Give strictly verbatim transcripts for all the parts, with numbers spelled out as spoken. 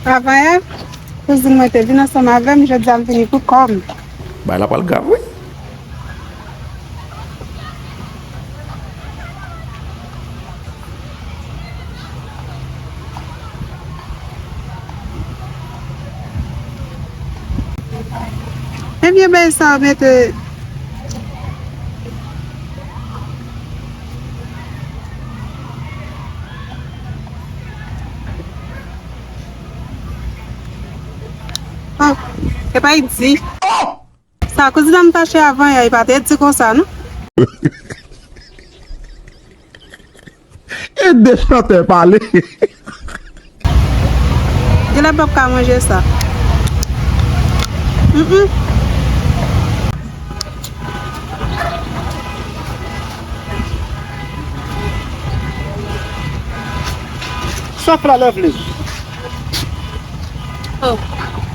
Avanyè, kouzin mwen te vin ansanm avè m, jodi a m vini pou kò m. Bagay la pral grav, wi. Ebyen, bay sa w mete. Oh, e pa Edi. Sa kouzin an m tache avanyè, li pa te di konsa, non? E de chantè pale. Genlè m p ap ka manje sa. Mm, mm. Sa w ap fè la, Lovely? Oh,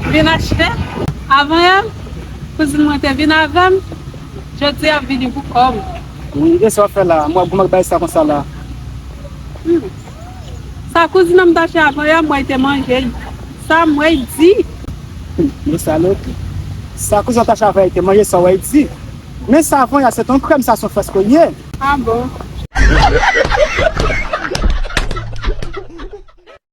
vin achte. Avanyè, kouzin mwen te vin avè m. Jodi a vini pou kò m. Wi, e sa w ap fè la? Mwen ap goumen ak bagay sa konsa la. Hmm. Sa kouzin an m tache avanyè, m wè l te manje l. Sa m wè l di. Hmm, men sa lòt. Sa kouzin an tache avanyè, l te manje, sa w wè l di. Men sa avanyè, se t on krèm, sa se yon frèsko l ye. Ah bon?